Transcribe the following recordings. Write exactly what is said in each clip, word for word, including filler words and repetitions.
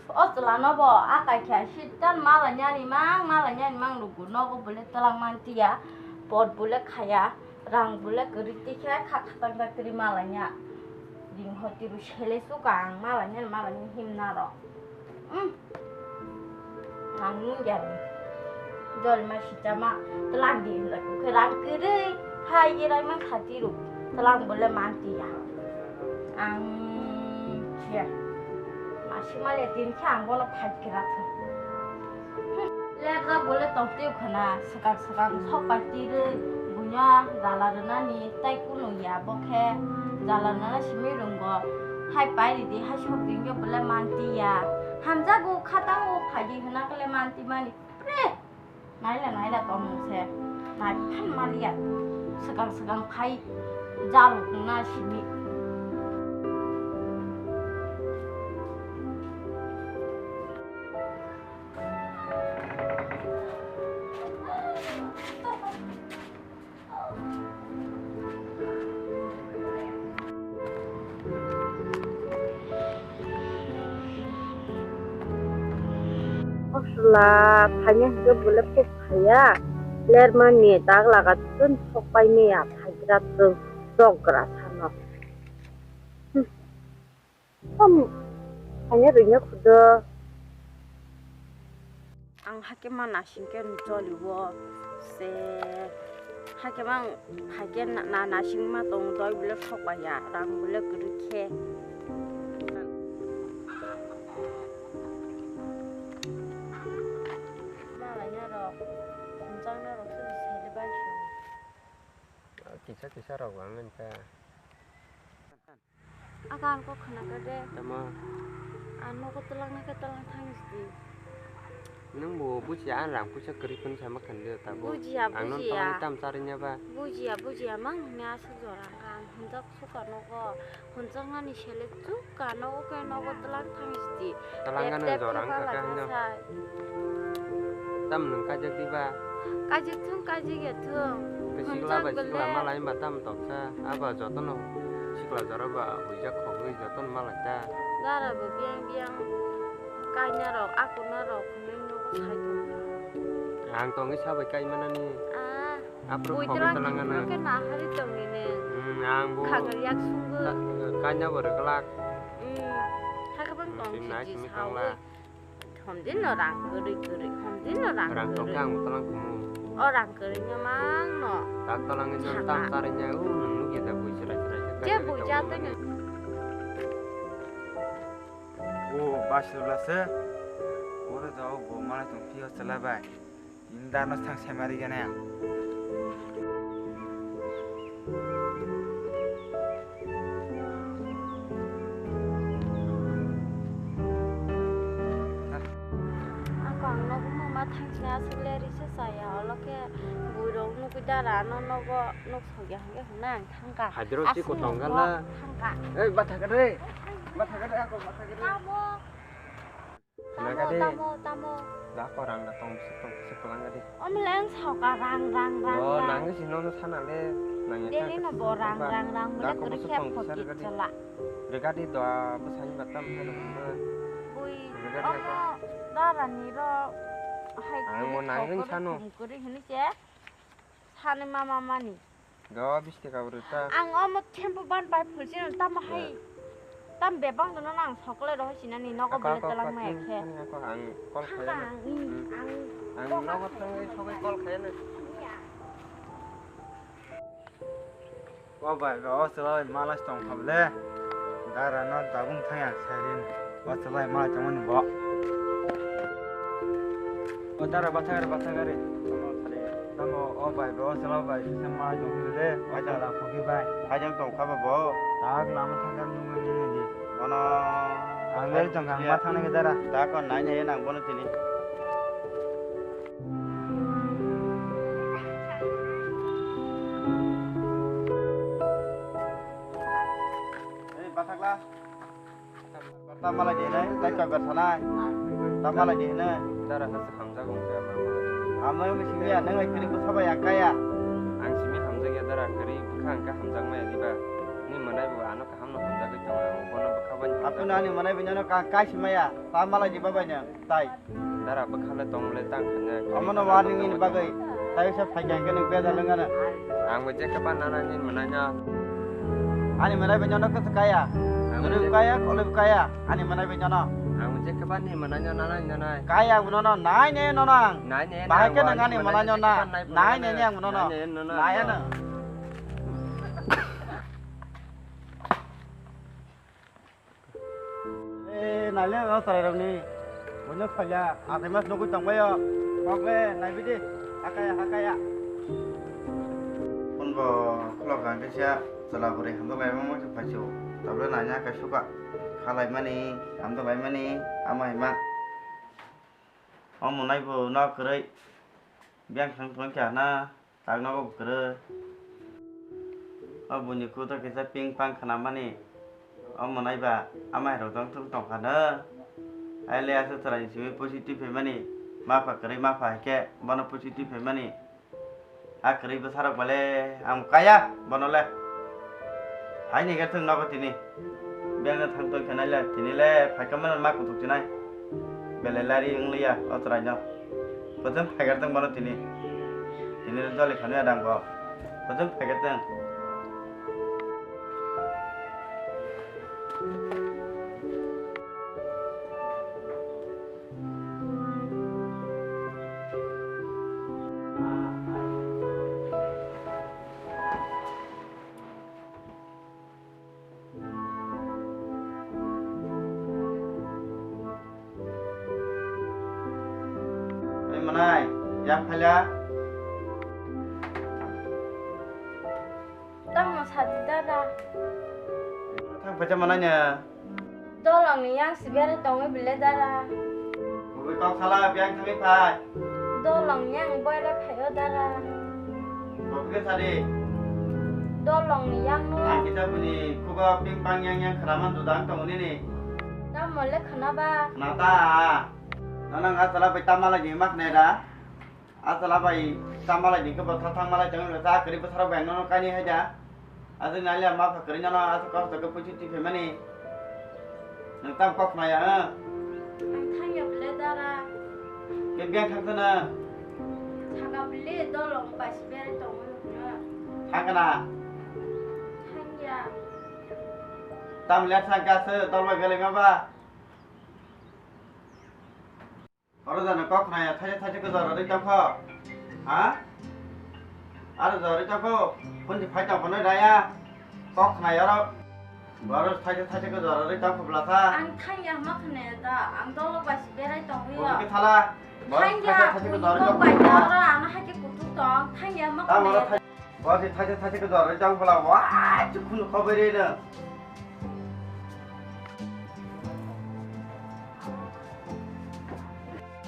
O chwla no bo akai kha sitan malanya ni mang, malanya ni mang lugu nogo bole twlang mantiya, pot bole khaya, rang bole kwrwi tikhe kha khatang da kwrwi malanya. Ring hoti ru sele suka ang malanya, malanya himna ro. Hmm. Ang nung ya ni. Jol ma sitama telang di hinda khe rang kwrwi hai ye rai ma khati ru telang bole manti ya. Ang sia. Masi male din khe ang bono phai kira thung. Lerra bole tong teu khana swkang swkang sok pai tirwi buino jala rwnani tai kunu ya bo khe jala rwna simi rwngo. Hai pai ridi hai sok din khe bole manti ya. Hamjago khatang o phai di hwna khe le manti mani. Pre! Naila naila tongmung se. Nai phan maliya. Swkang swkang phai jalo wngna simi. Osla, phanya hingke bole phuk khaya. Lerma ni tak laga tun sok pai maya, phaikra tun sok gra sano. Hmm. Tam, phanya rwngya khudo. Ang hakhe ma nasing khe joli o se hakhe ma ang phaikhe na, na, nasing ma tong doi bole sok pai ya, rang bole kwrwi khe. Malai na rok, hwnjak na rok se sele bai se. Kisa kisa rok ang kha. Aka ang kok khna kha de. Tamo? Ang nogo twlang na khe twlang thang sidi. Nwng bo bujiya, ang rang puisa kwrwi phano sama khan de tabo. Bujiya, ang non bujiya. Twlang tam charwnya ba. Bujiya, bujiya mang hwnwi aswk jora ang kha. Ang hwnjak suka nogo. Hwnjaknani sele chuk ka nogo khe nogo twlang thang sidi. Twlang gana jora wng kha khe hino. Tam nwng kaijak diba? Kaijak thung, kaijak ya thung. Tei sikla bai sikla malai ba tam toksa. Aba jotono sikla jora ba huijak khogwi jotono malai ta. Dara bo biyang biyang kaina rok, akuna rok hwnwi nogo sai tong. Ang tongwi sabai kai manani. Ah. Aphuru bui khogwi twlang twlang gana. Khe nahari tongwi ne. Hmm, ang bo khagari yak sungwi. Kaina bo rwglak. Hmm, hakhe bang tong simi nai simi tangla. Homdin no rang kwrwi kwrwi, homdin no rang kwrwi. Rang tongkhe ang twlang kumu. O rang kwrwi no mang no. Tak twlang no tam tarwi nya u nung nugya da bui chwrai chwrai khe. Je bui ja twi no. O basla se. Oro jao bo mana tong phi o chwla bai. Indano thang semari gana. Ako ang nogo mama thang sini aswk le risa saya, olo khe bui rok nugwi dara no nogo nuk sogya hwnkhe hwnna ang thangkha. Hadro chi aswk kotong nogo gala. Thangkha. Ei, batha kare. Batha kare, ako batha kare. Tamo. Tamo, tamo, tamo. Da ko rang da tong sik tong sik tong ang di. Om leng soka rang rang rang. Oh, rang. Nang si nono sana le nang ya. Deni no bo rang rang rang bole kuri khe phokit chala. Regadi do bo sani batam hai rok ma. Bui. Regadi omo ko. Dara ni ro. Hai ang mo nang ring sano. Kuri hini che. Sani mama mani. Gawa bisti kabur ta. Ang omo thempu ban pai phulsi no tamo hai. Tam bebang dono nang sokle roho sinani nogo bele telang maya khe. Ako ang call khaya na. Ang nogo thangwi sogwi call khaya na. O bai ba o chwla malas tong kha bole. Dara no dabung thang ya sairin. O chwla malas tong ni bo. O dara bathagari bathagari. Tamo o bai bo o chwla bai kisa malas tong kha bole. O dara khoki bai. Ajang tong kha ba bo. Tak lama thangkar nung nung nung di. Ono. Ang beri tong kha ma thang nang dara. Tak kon nai nai nang bono tini. Ei, bathakla. Tamo lai di hinai, tai kok sanai. Tamo lai di hinai. Dara hasa hamjak wngkhe ama. Amai wngkhe simi ya, nang lai kwrwi bwsa bai ang kaya. Ang simi hamjak ya dara, kwrwi bwkha wngkhe hamjak maya diba. Ni mwnai bo ano kaham no hamjagwi tongo, ang bono bwkha bai hamjak. Aphano ani mwnai bai nono ka-, kaisa maya, ta malai di babai no, tai. Dara bwkha le tong le tang kha ne. Omono warning ni bagwi, tai sa phai kha hwnkhe nwng beda lwng ano. Ang bo je khe ba nana ni mwnai no. Ani mwnai bai nono kwsa kaya. Ang bo je kaya, koloi kaya, ani mwnai bai nono. Ang bo je khe ba ni mwnai no nana ni nana. Kaya ang bo nono, nai ne nono ang. Nai ne. Bahai khe nang ani mwnai no na. Nai ne ne ang bo nono. Nai ne nono. Nai ano. Eh, naile o chwrairokni. Buino salya, athai mas nugwi tongbaio. Kok le, naibi di. Hakaya, hakaya. Phone bo khulok kha kisa chwla bwrwi hamjak laima mungsa phaisu. Tabole naina kaisuka. Khalaimani, hamjak laimani, ama hima. Omo naibo nok kwrwi. Biyang thang thang kha na. Tak nogo kwrwi. O buini kuto kisa ping pang khnamani. O mwnai ba amai rok jong tung tong kha no. Ai le aswk chwraini simi positive phaimani. Mapha kwrwi mapha hai khe bono positive phaimani. A kwrwi bwsarok bale ang kaya bono le. Hai ni khe thung nogo tini. Biyang no thang tong khe nai le tini le phai khe mano ma kutuk chinai. Belai lari wng liya o chwraino. Kwchwng phaigar tong bono tini. Tini joli khani adang bo. Kwchwng phaigar tong. Oi mwnai, yak phaila. Tamo sadi dada. Thang phaisa mwnai no. Dolong ni yang si bere tongwi bile dada. Bwrwi kok sala biyang thangwi phai. Dolong yang boyra phaio dara. Bokhe sadi. Dolong ni yang no. Ang kita bini khugo ping pang yang yang khraman dudang tong nini. Tamo le khna ba. Khna ta. Nang a sala bai tama lai ni mak ne da. A sala bai tama lai ni ke botha thang malai tong ta kri botha bai no kai ni hai da. Ajak nai le ma pha kwrwi nono aswk kosto khe puisi twi phaimani. Nwng tamo kok khna ya, ha? Ang thang ya bwle dara. Khe biyang thang khna? Thaka bwle dolong bai si berai tongwi hwnwi. Thang khna? Thang ya. Tamo le thang kha se dol bai belai ma ba? Oro jana kok khna ya, thaisa thaisa khe jora rwi tongkho. Ha? Aro jora rwi tongkho. Phone se phai tongkho noi raya. Kok khna ya oro. Oro thaisa thaisa khe jora rwi tongkho bwlasa. Ang thang ya ma khna ya da. Ang dolo bai si berai tongwi. Bo khe thala. Thang ya, thaisa thaisa khe jora rwi tongkho. Bai da oro ano hai khe kutuk tong. Thang ya ma khna ya. Bo se thaisa thaisa khe jora rwi tongkho la. Wa, chu khunu khobai rwi no.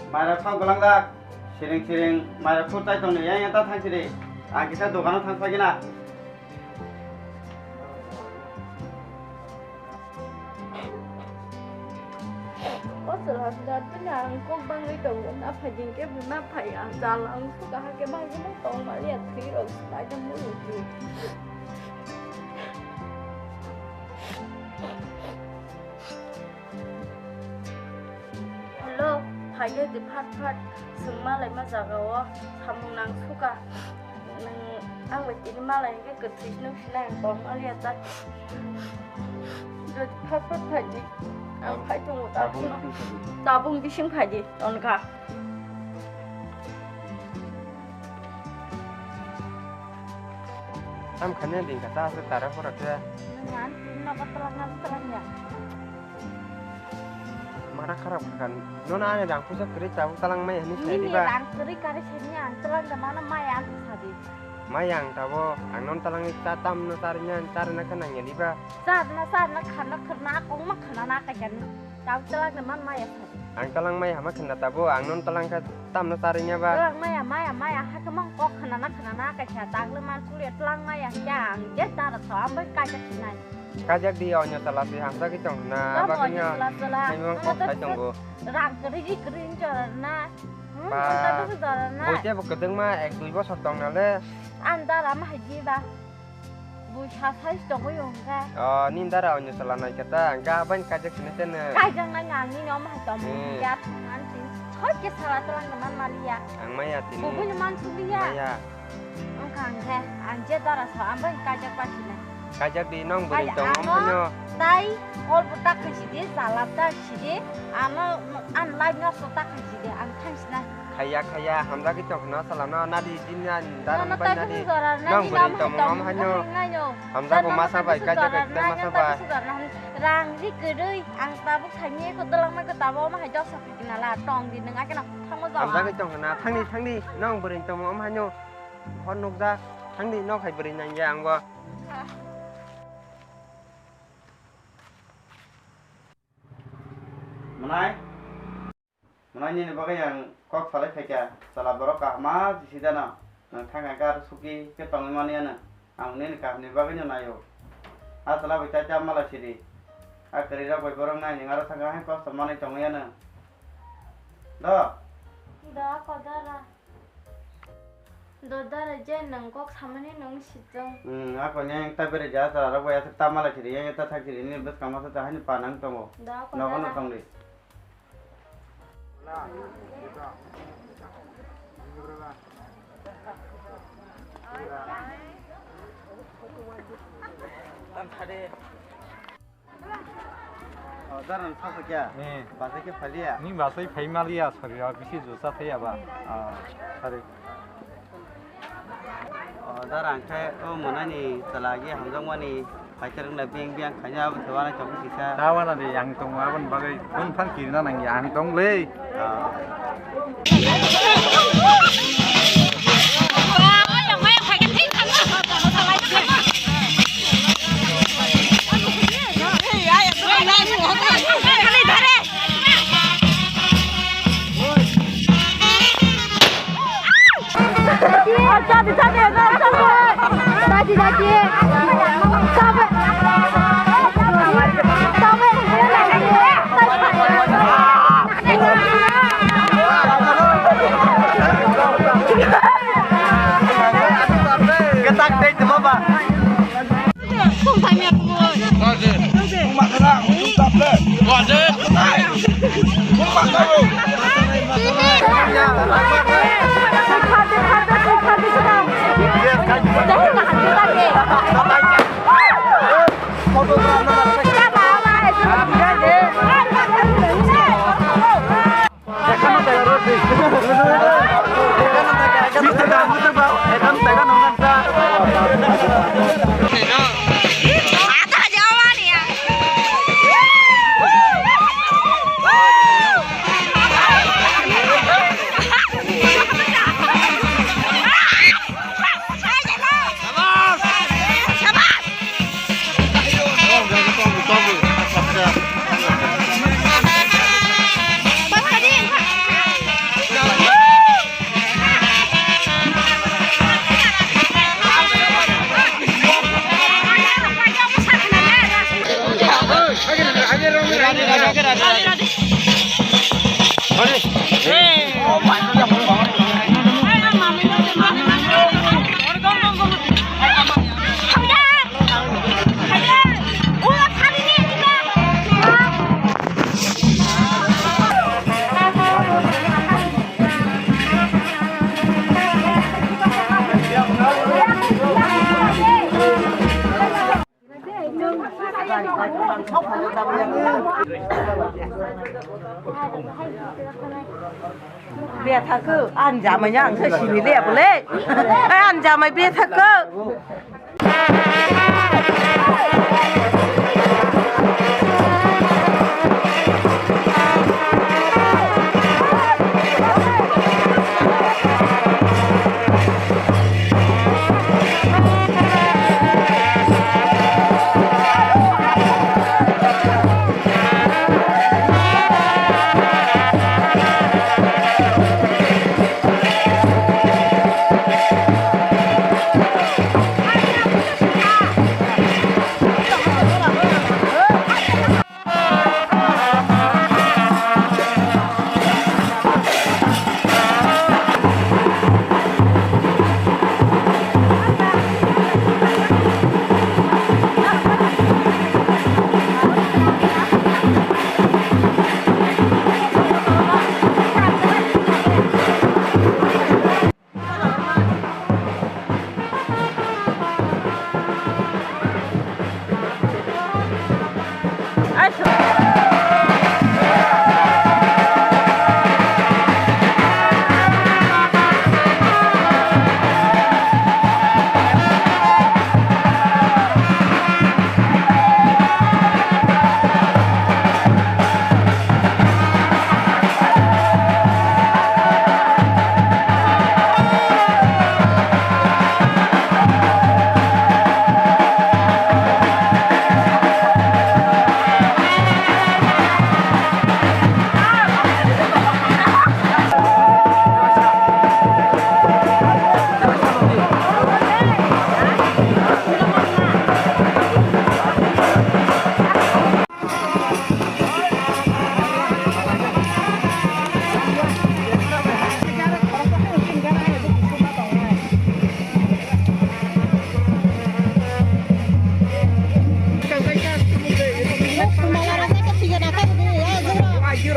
Mairok thang golang dak, siring siring mairok khur tai tongni yang yang ta thang siri. Ang kisa dogano thang phai gina. O chwla da bini ang kok bangwi tongo, na phai din khe bo na phai ya, jala ang suka ha khe bagwi no tong mali ya, thwi rok slai da mulu. Hello, phaiya di phat phat, chwng malaima jaga o samung nang suka. Nwng ang bai tini malai hwnkhe kwthwi nung sinai ang tong maliya ta. Jodi phat phat phai di, ang phai tongo ta. Tabung bising phai di. Tabung bising phai di, tonkha. Tam khani din kata aswk tara pura khe. Nang an tin nogo twlangna twlangya. Mana kharap kha kan. Nono ani rang puisa kwrwi tabuk talang mai hwnwi sai diba? Nini rang kwrwi kari sini ang twlang da mano mai ang sadi. Mai ang tabo ang non talangni cha tamno charina charina khe nangya diba? Charna charna khana khana akong ma khana na kaiyan. Tabuk twlang da man mai ang sadi. Ang talang mai hama khenna tabo, ang non talang kha tamno charwngya ba? Twlang maya, maya, maya, hakhe mang kok khnana, khnana, kaisa tagla man suliya twlang maya, hwnkhe ang je tara tho, ang bai kajak sinai. Kajak di, onyo tala se hamjagwi tong hwnna, abo khe onyo tala, tala. Hai mang kok sai tongo. Rang kwrwi, kwrwi wng jorana. Hmm, ba, ang tabuk jorana. Boite bo kwdwngma ek dui bosor tong nale. Ang dara ma hai di ba. Bui sa sai tongwi wngkha. O, nini dara onyo sala nai khe ta, hwnkhe abani kaijak sini tene. Kaijak nai ang nini omo hai tongmung Hmm. ya thang ang tin. Soi ke sala tlang man maliya. Ang maya tini. Bubui no man suliya. Maya. Wngkha ang khe, ang je dara sa, ang bai kaijak pa sini. Kaijak di nong bwrwi Ai, tong ano omphaino. Tai kol bo tak khai sidi, sala tak sidi, ano an live no so tak khai sidi, ang thang sina. Khaya, khaya, hamjagwi tong hwno salano, nadi, dini ani darang Nono bai tai nadi. Kusu jora rwna Nong ni bwrwi nam tongmung hai om tong haino. Wngkha yo. Hamjago Nono masa tai bai, kusu kaijak jora bai, rwna masa ni bai. Kusu jora rwna ni. Rang ri kwrwi, ang tabuk saimanya ko twlangmai ko tabo omo hai jok sa phikna la, tong di nwng akeno thangma jora. Hamjagwi tong hwna, thangdi, thangdi, nong bwrwi tongmung om haino. Hor nukjak, thangdi, nok hai bwrwi nangya ang bo. Mwnai? Mwnai nini bagwi ang kok salai phaikha, chwla borok kaham ma jisi dano. Nwng thang kha khe aro suki khe tongwi mani ano. Ang nini kahamni bagwino naio. A chwla bai chacha mala sidi. A kwrwirok bai borok nai nwng aro thang kha hai kosto manwi tongwi ano. Do? Do, kodara. Do dara je nwng kok samani nwng sijong. Hmm, ako nya yang ta bere ja sara rok ya ta mala chiri ya ta thak chiri ni bwskang ma ta hani pa nang tongo. Da ko Nogo no dara. Tong di. Tam thade. O, dara nang sakha kya? Eh. Basa khe phaliya? Ni basai phai maliya, sorry, o, bisi jusa thaya ba. O. Sorry. O, dara ang khe, o, mwnani chwla agi hamjakmani, phaikhe rwngna beng beng khaina abo se wana chokwi kisa. Da wana de, ang tongo aboni bagwi, phone phang kirina nangya, ang tong le. O. Ketak dei tuma ba. Bethakhe, ani jamai ang se sini le bole. Ani jamai bethakhe.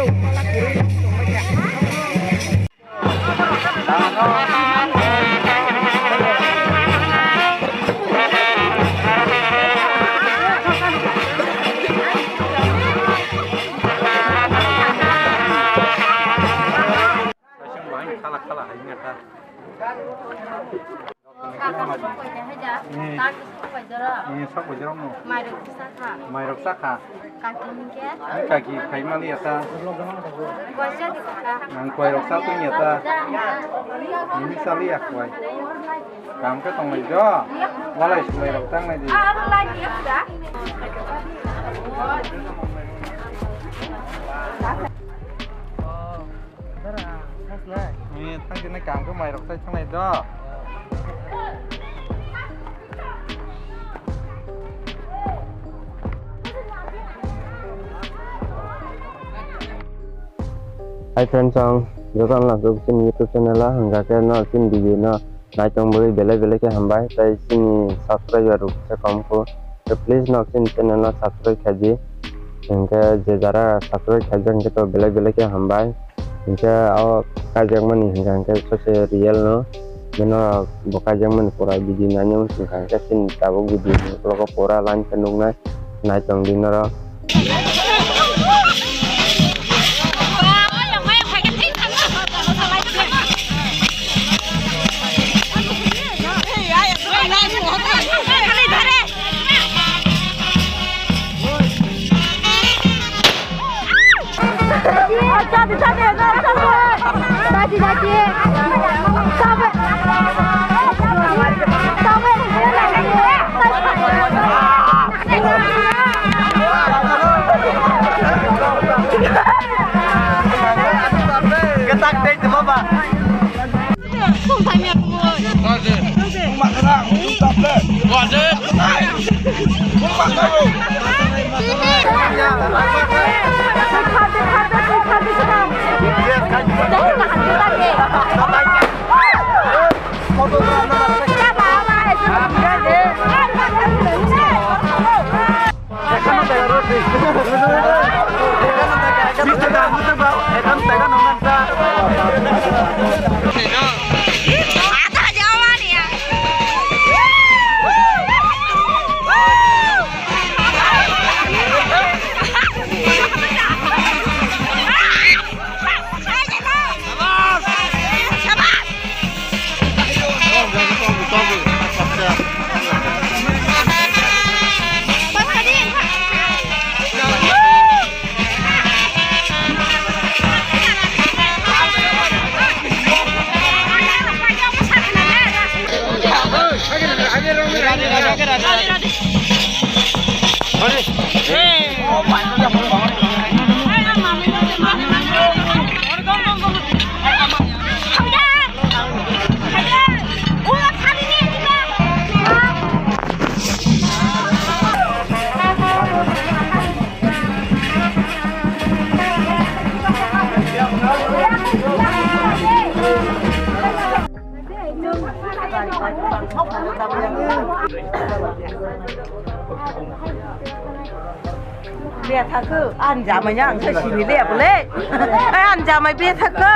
Kaisa bahai khala khala hai wngya ta. Kaka sok pai de haja, hmm. Tak sok pai jora. Hmm, sok pai jora no. Mairok sa kha. Mairok sa kha. Kaki ni ke? Ni kaki khai mali ya ta. Koi sa di kaka. Nang koi rok sa tu ya ta. Ni sali ya koi. Kam ke tong lai do. Walai sulai rok tang lai di. Ah, walai ni ya da. Ni thang dinai kam khe mairok chai thangnai do. Hi friends, ang joto no lamsok chini YouTube channel o, hingkha khe no chini video no. Naitong bwrwi belai belai khe hambai, tei chini subscriber rok se kom kho. Tei please nok chini channel no subscribe khaidi. Hinkhe je jara subscribe khaijak hinkhe to belai belai khe hambai. Hinkhe o kaijakmani hinkha hinkhe sose real no. Bino bo kaijakmani pura video naina wngkha hinkhe chini tabuk video ni ukologo pura line khe nuknai. Naitong di norok. Bethakho, ani jamai ang se sini le bole. Ai, ani jamai bethakho.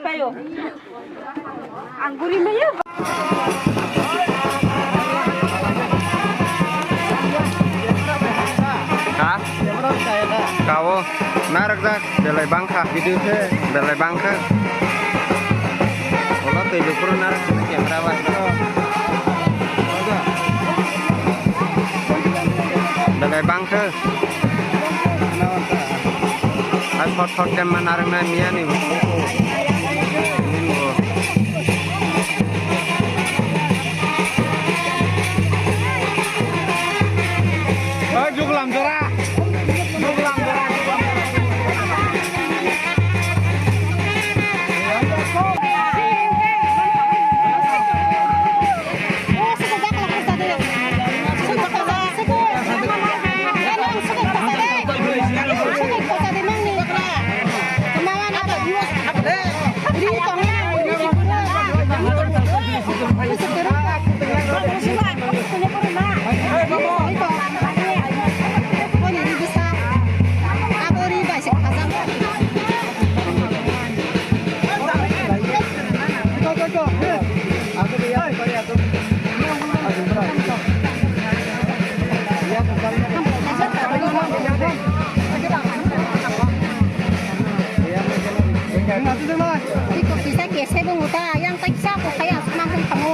Payo. Ang guri maya. Ha? Kao. Narwkjak. Belai bangkha. Video khe. Belai bangkha. Ulo twi buphuru narwk sini camera bai. Belai bangkha. Hai thot thot khe ma narwknai miyani. Oi, juklam jora. Juklam jora, juklam jora. Iko kisa kese bo muta yang kaisa ko kaya asma ko kamo.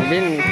Bin.